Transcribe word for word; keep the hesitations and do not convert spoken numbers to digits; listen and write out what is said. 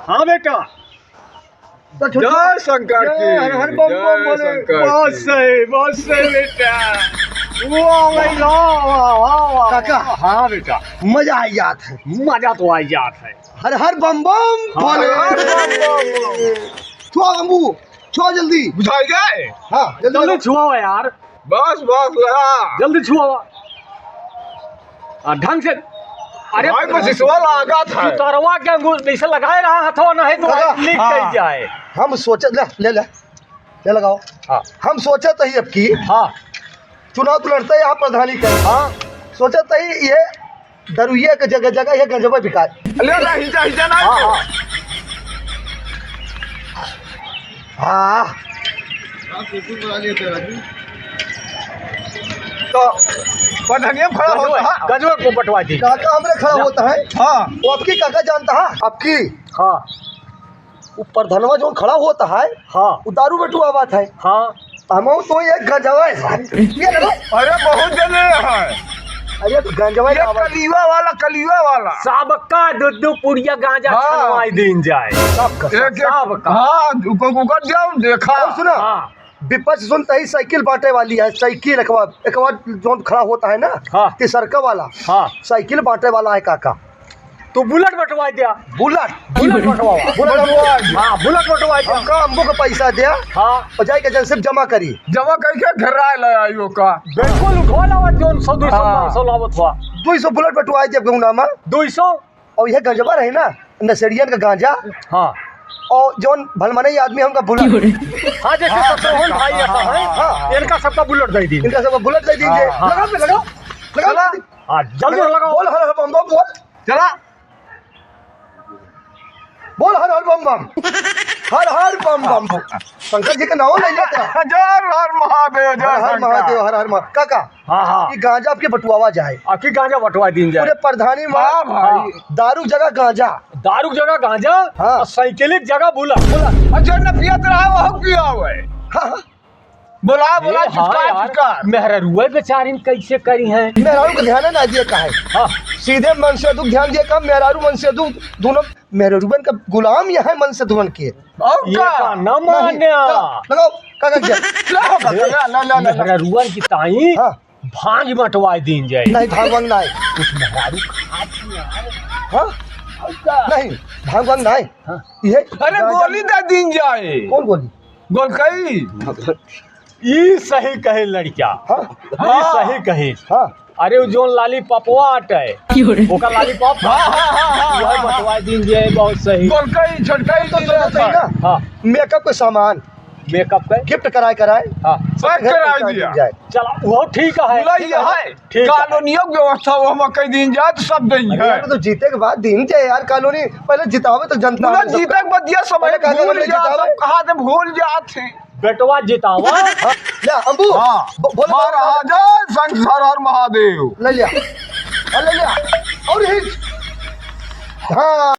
हाँ बेटा। तो छोटू, जय शंकर जय की, हर हर बम बम जय बोले। शंकर बहुत की। सही, बहुत सही बेटा। वाह भाई, वाह, वाह, वाह, वाह। काका। हाँ बेटा। मजा आ जात है। मजा तो आ जात है। हर हर बम बम हाँ, भोले। हर हर बम बम। छुआ अम्बू, छुआ जल्दी। बुझाई गए? हाँ, जल्दी जल्दी लगाओ। छुआओ यार। बस, बस, लगा। जल्दी छुआओ। आ, ढंग से। अरे भाई, बस इसवा लागत है। चुतरवा के अंगूर जैसे लगाए रहा हथवा, नहीं तो लगा। लीक हाँ। कर जाए। हम सोचे, ले, ले, ले, ले लगाओ। हाँ। हम सोचत ही अब की हाँ। चुनाव तो लड़ते यहाँ प्रधानी के। हाँ। सोचत ही ये दरुइया के जगह जगह ये गंजवा बिकाए। ले ना, हिजा, हिजा ना हाँ, तो। हाँ। हाँ। तो प्रधानिया खड़ा गजवा, होता है। गजवा को बंटवा दी। काका हमरे खड़ा होता है। हाँ। वो आपकी काका जानता है? आपकी? हाँ। वो प्रधानवा जौन खड़ा होता है, हाँ। वो दारू बटुआ बात है। हाँ। हम तो ये गजवा है। ये देखो। अरे बहुत जने हैं। अरे तो गंजवा ये का बात। कलियुआ वाला, कलियुआ वाला। सबका दो दो पुड़िया गांजा हाँ। छनवाई दीन जाए। सबका, एक, एक, सबका। हाँ, ऊपर, ऊपर जाओ, देखा। और सुना, हाँ। विपक्ष सुनते ही साइकिल बांटे वाली है, साइकिल एकवा, एकवा जौन खड़ा होता है ना, हाँ। तिसरका वाला, हाँ। साइकिल बांटे वाला है काका। तू बुलेट बंटवा दिया। बुलेट? बुलेट बंटवा। बुलेट बंटवा। हाँ, बुलेट बंटवा दिया। हमका अम्बो का पैसा दिया। हाँ। और जाके एजेंसी में जमा करी। जमा करके घर आए ले आई ओका। बिल्कुल, उठवा लावा जौन सौ, दो सौ, हाँ। पाँच सौ लावत हुआ। दो सौ बुलेट बंटवा दिया गौना में। दो सौ? और ये गंजवा रहे ना, नशेड़ियन का गांजा। हाँ। और जौन भलमनई आदमी हमका बुलेट। हाँ, जैसे हाँ, शत्रुघ्न भाई ऐसा है, हाँ। इनका सबका बुलेट दे दी। इनका सबका बुलेट दे दीजिए। हाँ। लगा पे, लगाओ। लगा चला। पे। हाँ, जल्दी लगाओ। बोल, हर हर बम बम बोल। चला। बोल हर हर बम बम। हर हर बम बम। शंकर जी का नाम नहीं लेता। जय हर महादेव, जय हर हर शंकर। महादेव, हर हर महा-, काका, हाँ, हाँ। ये गांजा आपके बटुआवा जाए। आपकी गांजा बटवा दीन जाए। पूरे प्रधानी में हाँ भाई। दारू जगह गांजा। दारू जगह गांजा हाँ। और साइकिल की जगह बुलेट। बुलेट। और जो न पियत रहा, वो पिया हुआ है। हाँ, हाँ। बोला, बोला, ए, हाँ चिपका, यार, चिपका। मेहरारुआ बेचारिन कैसे करी हैं? मेहरारू का ध्यान ना दिए का है। हाँ। सीधे मन से दुख ध्यान दिए का, मेहरारू मन से दुख, दोनों मेहरारुअन का गुलाम यह है मन से दुखन के। और ये का? का ना नहीं, मान्या। का, लगाओ, का, का, क्या? ला, ला, ला, ला, ला। मेहरारुअन की ताई हाँ। भांग बंटवाए दीन जाए। नहीं, भांग वांग नहीं। कुछ मेहरारू खात नहीं है। हाँ? और का? नहीं, भांग वांग नहीं। हाँ। ये अरे गांजा गोली दे दीन जाए। कौन गोली? गोलकई। ई सही कहे लड़का। हाँ? ई हाँ। सही कहे। हाँ। अरे, वो जोन लॉलीपॉपवा आटे, क्यों रे? ओकर लॉलीपॉप हाँ, हाँ, हाँ, हाँ, वह हाँ, हाँ। बंटवा दीन जे, बहुत सही। गोलकई, छोटकई तो तो जरूरत है ना। हाँ। मेकअप के सामान। मेकअप के? गिफ्ट कराए, कराए। हाँ। पैक सबके घर कराए पहुंचा दिया। दी जाए। चला, वो ठीक है। बोला ठीक ये है। है। ठीक है। कॉलोनियों की व्यवस्था वो हम कह दीन जाए तो सब देंगे। अरे यार, तो जीते के बाद दीन जाए यार, कॉलोनी पहले जितावे तो जनता बोला को। जीते के बाद ये सब पहले कहा भूल जाओ, जितावे। सब कहा थे भूल जाते हैं। बेटवा जितावा। हाँ, ले, अम्बू। हाँ। ब-, भोले बाबा। महाराजा शंकर हर महादेव। ले लिया। हाँ, ले लिया। और हिट। हाँ।